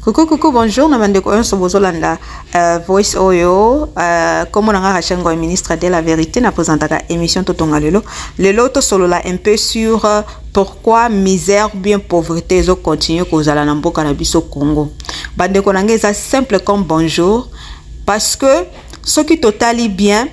Coucou, coucou, bonjour, na bandeko nyonso bozolanda voice oyo. Kombo na nga Rachel Ngoy, ministre de la vérité. Na présentaka émission Totonga Lelo. Lelo tosolola un peu sur pourquoi misère ou bien pauvreté ezo continuer kozala na mboka na biso Congo. Bandeko na nga, eza simple comme bonjour, parce que soki totali bien,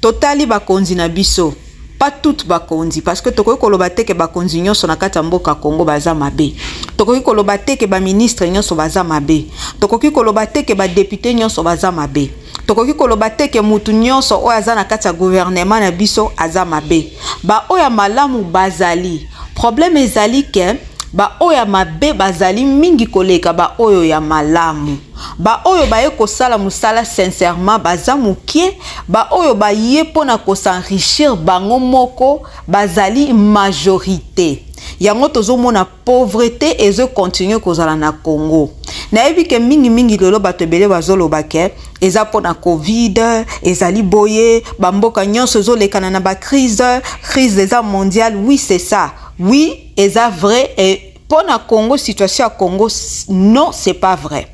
totali bakonzi na biso, pas toutes bakonzi, parce que tokoki koloba te ke bakonzi nyonso na kati ya mboka Congo baza mabe. Tokoki koloba te ke baministre nyonso baza mabe. Tokoki koloba te ke badéputé nyonso baza mabe. Tokoki koloba te ke mutu nyonso oyo aza na kati ya gouvernement na biso aza mabe. Baoyo ya malamu bazali. Problème ezali ke baoyo ya mabe bazali mingi koleka baoyo ya malamu. Baoyo baye kosala mosala sincèrement baza moke. Baoyo baye mpona kos'enrichir bango moko bazali majorité. Yango tozomona pauvreté ezocontinue kozala na Congo. Nayebi ke mingimingi lelo bato ebele bazoloba ke eza mpona Covid, ezali boye, bamboka nyonso ezolekana na bacrise, crise eza mondiale. Oui, c'est ça, oui, eza vrai. Et mpona Congo, situation ya Congo, non, c'est pas vrai.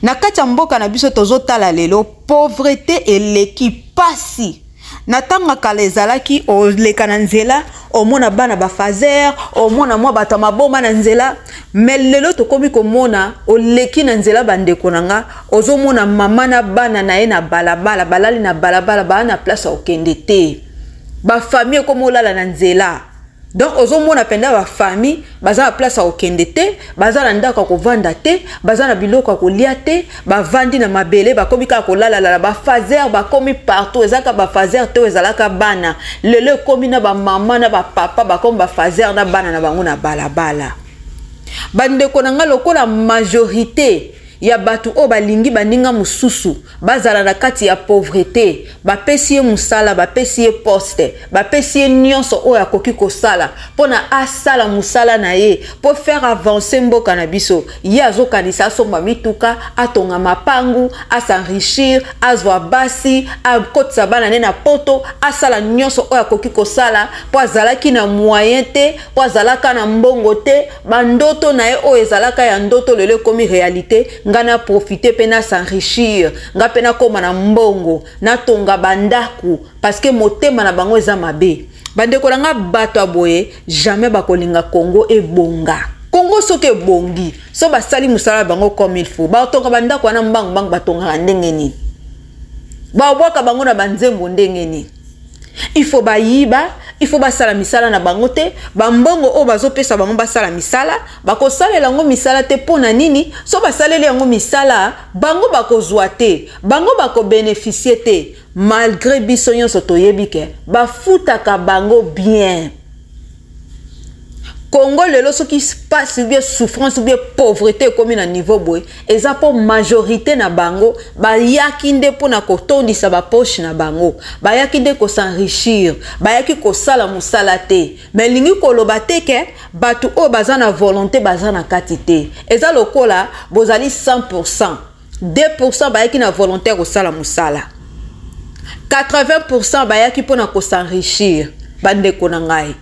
Na kati ya mboka na biso, tozotala lelo pauvreté eleki pasi. Na ntango ya kala, ezalaki oleka na nzela, omona bana bafaser, omona mwa bato ya maboma na nzela. Mais lelo tokomi komona, oleki na nzela, bandeko na nga, ozomona mama na bana na ye na balabala, balali na balabala, baa na place ya kokende te. Bafamille ekomi olala na nzela. Donc ozomona mpenza bafamille baza na place ya kokende te, baza na ndako ya kovanda te, baza na biloko ya kolia te, bavandi na mabele, bakomi kaka kolalalala. Bafaser bakomi partout. Ezalaka bafaser te oyo ezalaka bana. Lelo ekomi na bamama na bapapa bakomi bafaser na bana na bango na balabala. Bandeko na ngai, lokola majorité ya bato oyo balingi baninga mosusu bazala na kati ya pauvreté, bapesi ye mosala, bapesi ye poste, bapesi ye nyonso oyo akoki kosala mpona asala mosala na ye mpo faire avancer mboka na biso, ye azokanisa asomba mituka, atonga mapangu, as'enrichir, azwa basi, akotisa bana ne na Poto, asala nyonso oyo akoki kosala mpo azalaki na moyen te, mpo azalaka na mbongo te. Bandoto na ye oyo ezalaka ya ndoto, lelo ekomi réalité. Nga na profite mpe na s'enrichir, nga mpe nakóma na mbongo, natonga bandako, parce que motema na bango eza mabe. Bandeko na nga, bato ya boye jamais bakolinga Congo ebonga. Congo soki ebongi, so basali mosala na bango comme il faut, batonga bandako wana mbangu mbangu. Batongaka ndenge nini? Babwaka bango na banzembo ndenge nini? Il faut bayiba, il faut basala misala na bango te. Bambongo oyo bazopesa bango basala misala, bakosalela yango misala te. Mpo na nini? So basaleli yango misala, bango bakozwa te, bango bakobénéficier te, malgré biso nyonso toyebi ke bafutaka bango bien. Congo lelo, soki pasi ou bien souffrance ou bien pauvreté ekomi na niveau boye, eza mpo majorité na bango bayaki nde mpona kotondisa bapoche na bango, bayaki nde kos'enrichir, bayaki kosala mosala te. Mais elingi koloba te ke bato oyo baza na volonté baza na kati te. Eza lokola bozali 100, 2 bayaki na volonté ya kosala mosala, 80 bayaki mpona kos'enrichir. Bandeko na ngai,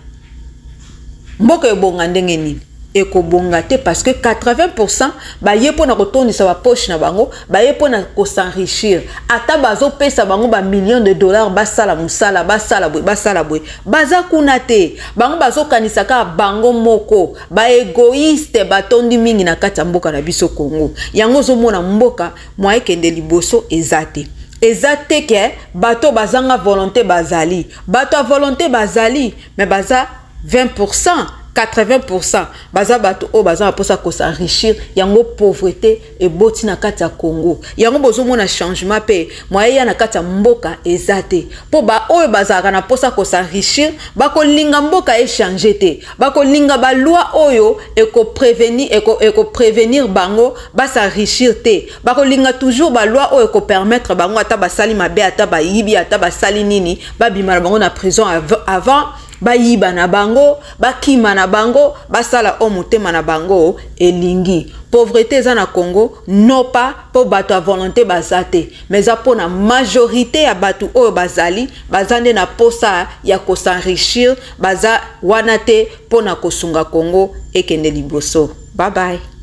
mboka ebonga ndenge nini? Ekobonga te, parce que 80 baye mpona kotondisa bapoche na bango, baye mpona kos'enrichir. Ata bazopesa bango bamillion de dollars, basala mosala, basala boye, basala boye, baza kuna te. Bango bazokanisa kaka bango moko. Baégoïste batondi mingi na kati ya mboka na biso Congo. Yango ozomona mboka mwa ekende liboso eza te. Eza te ke bato bazanga volonté bazali. Bato ya volonté bazali, mais baza 20. 80 baza bato oyo baza na mposa kos'enrichir. Yango pauvreté eboti na kati ya Congo. Yango bozomona changement mpe moyen ya na kati ya mboka eza te, mpo baoyo bazalaka na mposa kos'enrichir bakolinga mboka echange te, bakolinga baloi oyo ekoprévenir eko bango bas'enrichir te. Bakolinga toujours baloi oyo ekopermettre bango, ata basali mabe, ata bayibi, ata basali nini, babima na bango na prison avant bayiba na bango, bakima na bango, basala oyo motema na bango elingi. Pauvreté eza na Congo, non pas mpo bato ya volonté baza te, mais eza mpo na majorité ya bato oyo bazali, baza nde na posa ya kos'enrichir. Baza wana te mpo na kosunga Congo ekende liboso. Bye bye.